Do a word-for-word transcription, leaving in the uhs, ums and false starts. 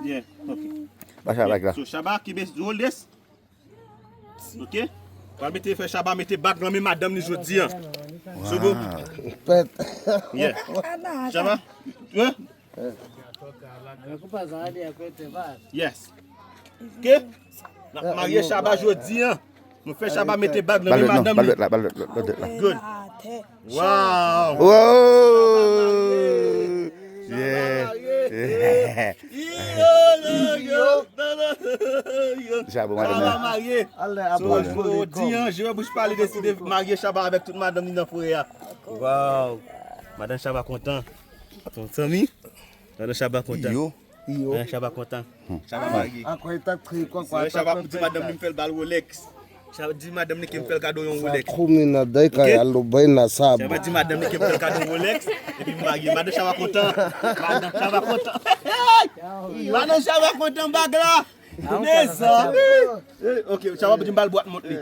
Yeah, ok. Ba Chaba bag la. So, Chaba, kenbe Rolex. Ok? Pral mete, fè Chaba mete bag nan men madanm li jodi a. So, bon. Pèt. Yeah. Chaba? Hein? Yes. Ok? N ap marye Chaba jodi a. Nou fè Chaba mete bag nan men madanm li. Bal lòt la, bal lòt la. Good. Wow. Wow. Yeah. Chaba marye. So, jodi a, Jewè Bouch Pale deside marye Chaba avèk tout madanm li nan forè a. Wow. Madanm Chaba kontan. Ton zanmi? Madanm Chaba kontan. Yo. Yo. Madanm Chaba kontan. Chaba marye. Ankò e tap kriye kòk. Chaba di madanm li m fè l ba l Rolex. Chaba di madanm li ke m fè l kado yon Rolex. Sa komi nan dèy kay alo bay nan sa. Chaba di madanm li ke m fè l kado Rolex. Epi m marye. Madanm Chaba kontan. Madanm Chaba kontan. Madanm Chaba kontan bag la. Mezanmi. Ok, Chaba di m ba l bwat mont li.